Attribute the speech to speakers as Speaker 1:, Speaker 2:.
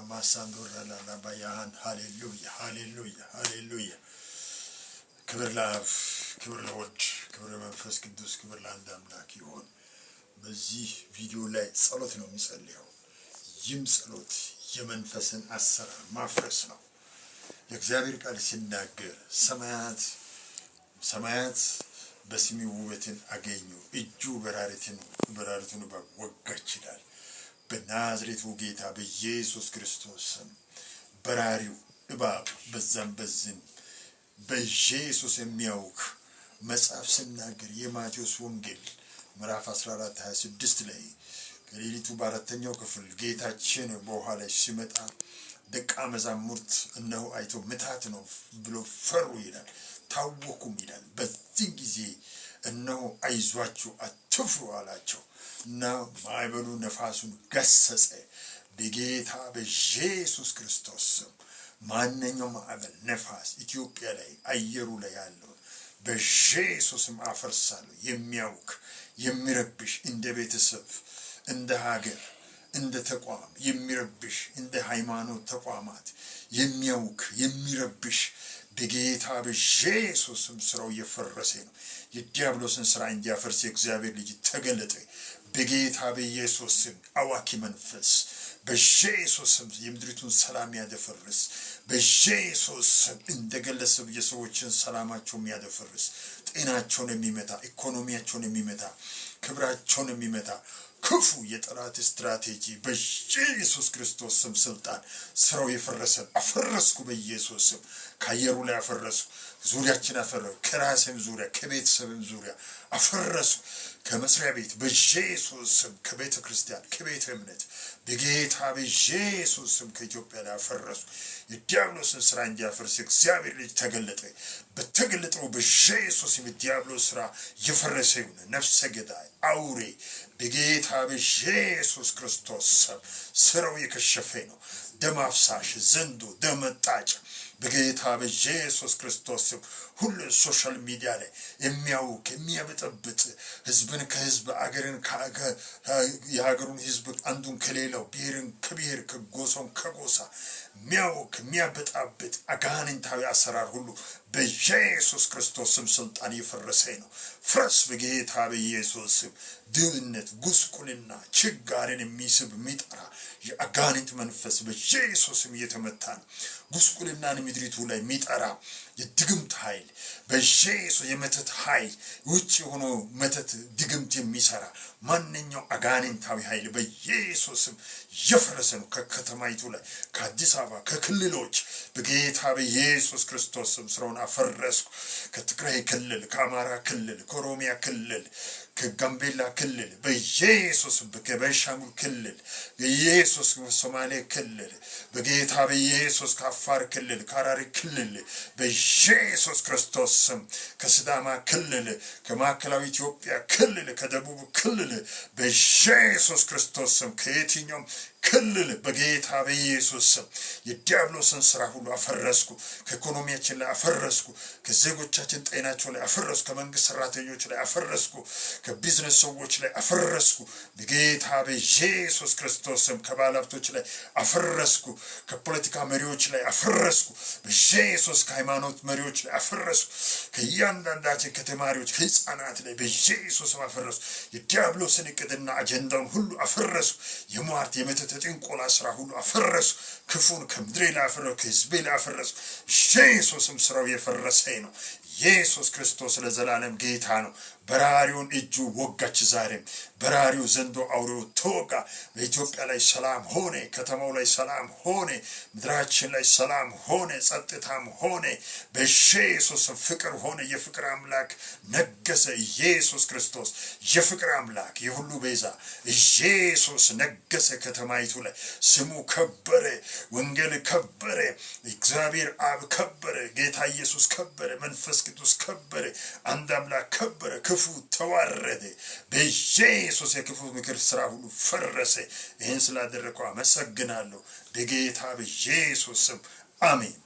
Speaker 1: ማሳንዶራላላ ባያሃን። ሃሌሉያ፣ ሃሌሉያ፣ ሃሌሉያ። ክብር ለአብ፣ ክብር ለወልድ፣ ክብር ለመንፈስ ቅዱስ፣ ክብር ለአንድ አምላክ ይሆን። በዚህ ቪዲዮ ላይ ጸሎት ነው የሚጸልየው። ይህም ጸሎት የመንፈስን አሰራር ማፍረስ ነው። የእግዚአብሔር ቃል ሲናገር ሰማያት በስሜ ውበትን አገኙ፣ እጁ በራሪቱን እባብ ወጋች ይላል። በናዝሬቱ ጌታ በኢየሱስ ክርስቶስ ስም በራሪው እባብ በዛም በዝም በኢየሱስ የሚያውክ፣ መጽሐፍ ሲናገር የማቴዎስ ወንጌል ምዕራፍ 14 26 ላይ ከሌሊቱ በአራተኛው ክፍል ጌታችን በውሃ ላይ ሲመጣ ደቀ መዛሙርት እነሆ አይቶ ምትሃት ነው ብሎ ፈሩ ይላል፣ ታወኩም ይላል። በዚህ ጊዜ እነሆ አይዟችሁ አትፍሩ አላቸው እና ማዕበሉ ነፋሱን ገሰጸ። በጌታ በኢየሱስ ክርስቶስ ስም ማንኛውም ማዕበል፣ ነፋስ ኢትዮጵያ ላይ አየሩ ላይ ያለውን በኢየሱስ ስም አፈርሳለሁ። የሚያውክ፣ የሚረብሽ፣ እንደ ቤተሰብ፣ እንደ ሀገር፣ እንደ ተቋም የሚረብሽ፣ እንደ ሃይማኖት ተቋማት የሚያውክ፣ የሚረብሽ በጌታ በኢየሱስ ስም ስራው እየፈረሰ ነው። የዲያብሎስን ስራ እንዲያፈርስ የእግዚአብሔር ልጅ ተገለጠ። በጌታ በኢየሱስ ስም አዋኪ መንፈስ በኢየሱስ ስም የምድሪቱን ሰላም ያደፈርስ፣ በኢየሱስ ስም እንደ ግለሰብ የሰዎችን ሰላማቸውን የሚያደፈርስ፣ ጤናቸውን የሚመታ፣ ኢኮኖሚያቸውን የሚመታ፣ ክብራቸውን የሚመታ ክፉ የጠላት ስትራቴጂ በኢየሱስ ክርስቶስ ስም ስልጣን ስራው የፈረሰ አፈረስኩ። በኢየሱስ ስም ከአየሩ ላይ አፈረስኩ። ዙሪያችን አፈረስኩ። ከራሴም ዙሪያ ከቤተሰብም ዙሪያ አፈረስኩ። ከመስሪያ ቤት በኢየሱስ ስም፣ ከቤተ ክርስቲያን፣ ከቤተ እምነት በጌታ በኢየሱስ ስም ከኢትዮጵያ ላይ አፈረስኩ። የዲያብሎስን ስራ እንዲያፈርስ እግዚአብሔር ልጅ ተገለጠ። በተገለጠው በኢየሱስ ስም የዲያብሎስ ስራ የፈረሰ ይሁን። ነፍሰ ገዳይ አውሬ በጌታ በኢየሱስ ክርስቶስ ስም ስራው የከሸፈ ነው። ደም አፍሳሽ ዘንዶ፣ ደም መጣጭ በጌታ በኢየሱስ ክርስቶስ ስም ሁሉ social media ላይ የሚያውክ፣ የሚያበጠብጥ፣ ህዝብን ከህዝብ፣ አገርን የሀገሩን ህዝብ አንዱን ከሌላው፣ ብሔርን ከብሔር፣ ከጎሳውን ከጎሳ የሚያውክ፣ የሚያበጣብጥ አጋንንታዊ አሰራር ሁሉ በኢየሱስ ክርስቶስ ስም ስልጣን የፈረሰ ነው። ፍረስ በጌታ በኢየሱስ ስም። ድህነት፣ ጉስቁልና፣ ችጋርን የሚስብ፣ የሚጠራ የአጋንንት መንፈስ በኢየሱስ ስም እየተመታ ነው። ጉስቁልናን ምድሪቱ ላይ የሚጠራ የድግምት ኃይል በኢየሱስ፣ የመተት ኃይል፣ ውጭ የሆነ መተት ድግምት የሚሰራ ማንኛው አጋንንታዊ ኃይል በኢየሱስ ስም የፈረሰ ነው። ከከተማይቱ ላይ፣ ከአዲስ አበባ፣ ከክልሎች በጌታ በኢየሱስ ክርስቶስ ስም ስራውን አፈረስኩ። ከትግራይ ክልል፣ ከአማራ ክልል፣ ከኦሮሚያ ክልል፣ ከጋምቤላ ክልል በኢየሱስ፣ ከቤንሻንጉል ክልል በኢየሱስ፣ ከሶማሌ ክልል በጌታ በኢየሱስ፣ ከአፋር ክልል፣ ከሐራሪ ክልል በኢየሱስ ክርስቶስ ስም፣ ከሲዳማ ክልል፣ ከማዕከላዊ ኢትዮጵያ ክልል፣ ከደቡብ ክልል በኢየሱስ ክርስቶስ ስም፣ ከየትኛውም ክልል በጌታ በኢየሱስ ስም የዲያብሎስን ስራ ሁሉ አፈረስኩ። ከኢኮኖሚያችን ላይ አፈረስኩ። ከዜጎቻችን ጤናቸው ላይ አፈረስኩ። ከመንግስት ሰራተኞች ላይ አፈረስኩ። ከቢዝነስ ሰዎች ላይ አፈረስኩ። በጌታ በኢየሱስ ክርስቶስ ስም ከባለሀብቶች ላይ አፈረስኩ። ከፖለቲካ መሪዎች ላይ አፈረስኩ። በኢየሱስ ከሃይማኖት መሪዎች ላይ አፈረስኩ። ከእያንዳንዳችን፣ ከተማሪዎች፣ ከህፃናት ላይ በኢየሱስ ስም አፈረስኩ። የዲያብሎስን እቅድና አጀንዳውን ሁሉ አፈረስኩ። የሟርት፣ የመተት፣ የጥንቆላ ስራ ሁሉ አፈረስኩ። ክፉን ከምድሬ ላይ አፈረስኩ። ከህዝቤ ላይ አፈረስኩ። ኢየሱስም ስራው የፈረሰ ነው። ኢየሱስ ክርስቶስ ለዘላለም ጌታ ነው። በራሪውን እጁ ወጋች። ዛሬም በራሪው ዘንዶ አውሬው ተወጋ። በኢትዮጵያ ላይ ሰላም ሆነ። ከተማው ላይ ሰላም ሆነ። ምድራችን ላይ ሰላም ሆነ። ጸጥታም ሆነ። በኢየሱስ ፍቅር ሆነ። የፍቅር አምላክ ነገሰ። ኢየሱስ ክርስቶስ የፍቅር አምላክ፣ የሁሉ ቤዛ ኢየሱስ ነገሰ። ከተማይቱ ላይ ስሙ ከበረ። ወንጌል ከበረ። እግዚአብሔር አብ ከበረ። ጌታ ኢየሱስ ከበረ። መንፈስ ቅዱስ ከበረ። አንድ አምላክ ከበረ። ክፉ ተዋረደ። በኢየሱስ የክፉ ምክር ስራ ሁሉ ፈረሰ። ይህን ስላደረግከው አመሰግናለሁ። በጌታ በኢየሱስ ስም አሜን።